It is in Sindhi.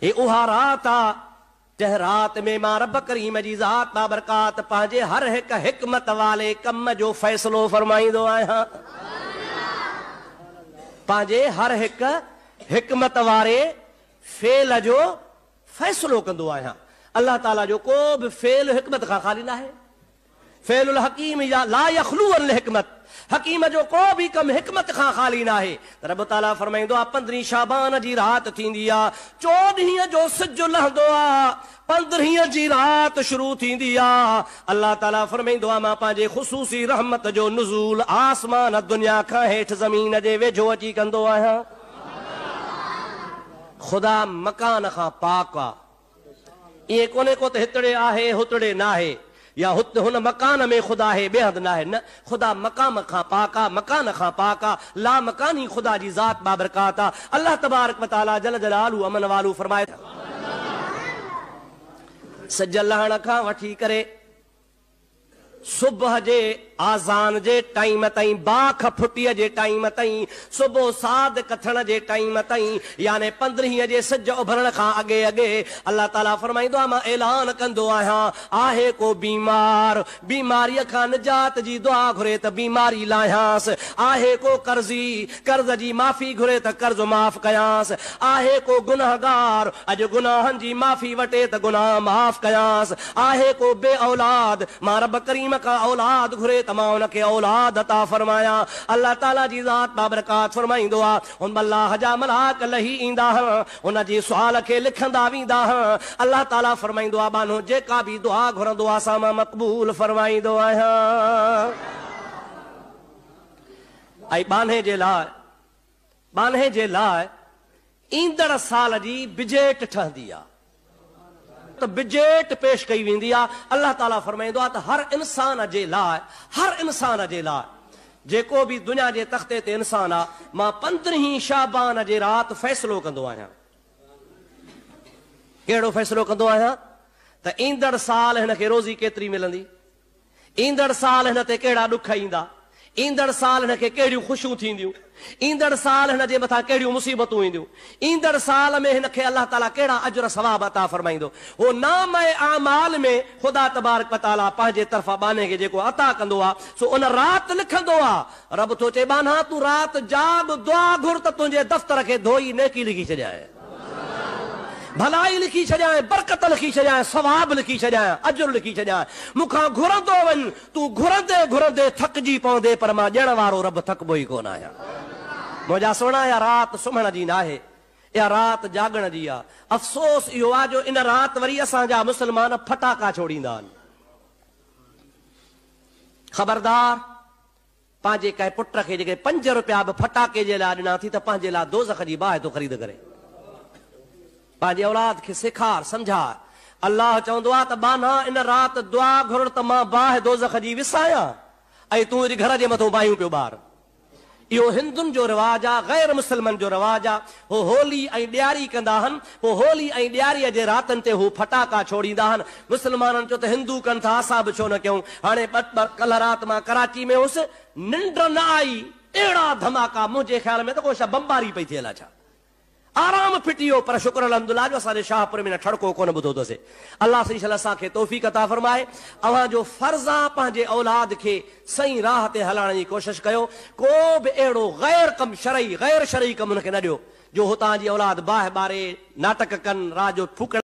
هي اها رات آ، جنهن رات ۾ مان رب ڪريم جي ذات بابرڪات پنهنجي هر هڪ حڪمت والي ڪم جو فيصلو فرمائيندو آهيان. پنهنجي هر هڪ حڪمت واري فعل جو فيصلو ڪندو آهيان. الله تعاليٰ جو ڪو به فعل حڪمت کان خالي ناهي. فعل الحڪيم لا يخلو عن الحڪمت، حڪيم جو ڪو به ڪم حڪمت کان خالي ناهي. ته رب تعاليٰ فرمائيندو آهي، پندرهين شعبان جي رات ٿيندي آهي، چوڏهينء جو سج لهندو آهي، پندرهينء جي رات شروع ٿيندي آهي. الله تعاليٰ فرمائيندو آهي، مان پنهنجي خصوصي رحمت جو نزول آسمان دنيا کان هيٺ زمين جي ويجهو اچي ڪندو آهيان. خدا مڪان کان پاڪ آهي. ائين ڪونهي ڪو ته هتڙي آهي هتڙي ناهي يا هت هن مڪان ۾ خدا آهي ٻئي هنڌ ناهي نه خدا مقام کان پاڪ آ مڪان کان پاڪ آ لامڪاني خدا جي ذات بابرڪات آ الله تبارڪ و تعالي جل جلاله امن والو فرمائي ٿو. سج لهڻ کان وٺي ڪري. صبح جي آذان جي ٽائيم تائين، باک ڦٽيء جي ٽائيم تائين، صبح صادق ٿيڻ جي ٽائيم تائين، يعني پندرهينء جي سج اڀرڻ کان اڳي اڳي، الله تعاليٰ فرمائيندو آهي، مان اعلان ڪندو آهيان، آهي ڪو بيمار، بيماريء کان نجات جي دعا گهري ته بيماري لاهيانس، آهي ڪو قرضي، قرض جي معافي گهري ته قرض معاف ڪيانس، آهي ڪو گنهگار، اڄ گناهن جي معافي وٺي ته گناهه معاف ڪيانس، آهي ڪو بي اولاد، مان رب ڪريم کان اولاد گهري ته مان ان کي اولاد عطا فرمايان. الله تعاليٰ جي ذات بابرڪات فرمائيندو آهي، هن الله جا ملائڪ لهي ايندا هن، هن جي سوال کي لکندا ويندا هن. الله تعاليٰ فرمائيندو آهي، ٻانهو جيڪا به دعا گهرندو آهي سا مان مقبول فرمائيندو آهيان. ۽ ٻانهي جي لاء ٻانهي جي لاء ايندڙ سال جي بجيٽ ٺهندي آ ته بجيٽ پيش ڪئي ويندي آ الله تعالي فرمائيندو آ ته هر انسان جي لاء هر انسان جي لاء جيڪو به دنيا جي تختي تي انسان آ مان پندرهين شعبان جي رات فيصلو ڪندو آهيان ڪهڙو فيصلو ڪندو آهيان ته ايندڙ سال هن کي روزي ڪيتري ملندي ايندڙ سال هن تي ڪهڙا ڏک ايندا؟ ايندڙ سال هن کي ڪهڙيون خوشيون ٿينديون؟ ايندڙ سال هن جي مٿان ڪهڙيون مصيبتون اينديون؟ ايندڙ سال ۾ هن کي الله تعاليٰ ڪهڙا اجر ثواب عطا فرمائيندو؟ هو نامه اعمال ۾ خدا تبارڪ و تعاليٰ پنهنجي طرفان ٻانهي کي جيڪو عطا ڪندو آهي سو ان رات لکندو آهي. رب ٿو چئي ٻانها تون رات جاڳ دعا گهر ته تنهنجي دفتر کي ڌوئي نيڪي لکي ڇڏيانء. ڀلائي لکي ڇڏيانء، برڪت لکي ڇڏيانء، ثواب لکي ڇڏيانء، اجر لکي ڇڏيانء. مون کان گهرندو وڃ، تون گهرندي گهرندي ٿڪجي پوندين، پر مان ڏيڻ وارو رب ٿڪبو ئي ڪونه آهيان. منهنجا سهڻا، اها رات سمهڻ جي ناهي، اها رات جاڳڻ جي آ. افسوس اهو آ جو ان رات وري اسان جا مسلمان ڦٽاڪا ڇوڙيندا آهن. خبردار! پنهنجي ڪنهن پٽ کي جيڪڏهن پنج روپيا به ڦٽاڪي جي لاء ڏنا ٿي ته پنهنجي لاء دوزخ جي باهه ٿو خريد ڪري. پنهنجي اولاد کي سيکار، سمجهاء. الله چوندو آهي ته ٻانها ان رات دعا گهرڻ ته مان باهه دوزخ جي وسايان ۽ تون وري گهر جي مٿون باهيون پيو ٻار. اهو هندن جو رواج آ، غير مسلمن جو رواج آ. هو هولي ۽ ڏياري ڪندا هن، پوء هولي ۽ ڏياريء جي راتن تي هو ڦٽاڪا ڇوڙيندا هن. مسلمانن چيو ته هندو ڪن ٿا اسان به ڇو نه ڪيون. هاڻي ٻه ٻه ڪلهه رات مان ڪراچي ۾ هيس، ننڊ نه آئي، اهڙا ڌماڪا، منهنجي خيال ۾ ته ڪو شا بمباري پئي ٿئي الاء ڇا. آرام ڦٽي ويو، پر شڪر الحمدلله جو اسان جي شاهپور ۾ نه ٺڙڪو ڪونه ٻڌو اٿسي. الله سائين شل اسان کي توفيق عطا فرمائي. اوهان جو فرض آ پنهنجي اولاد کي صحيح راهه تي هلائڻ جي ڪوشش ڪيو. ڪو به اهڙو غير ڪم شرعي غير شرعي ڪم هن کي نه ڏيو جو هو توهان جي اولاد باهه ٻاري، ناٽڪ ڪن، رات جو ڦوڪڻ.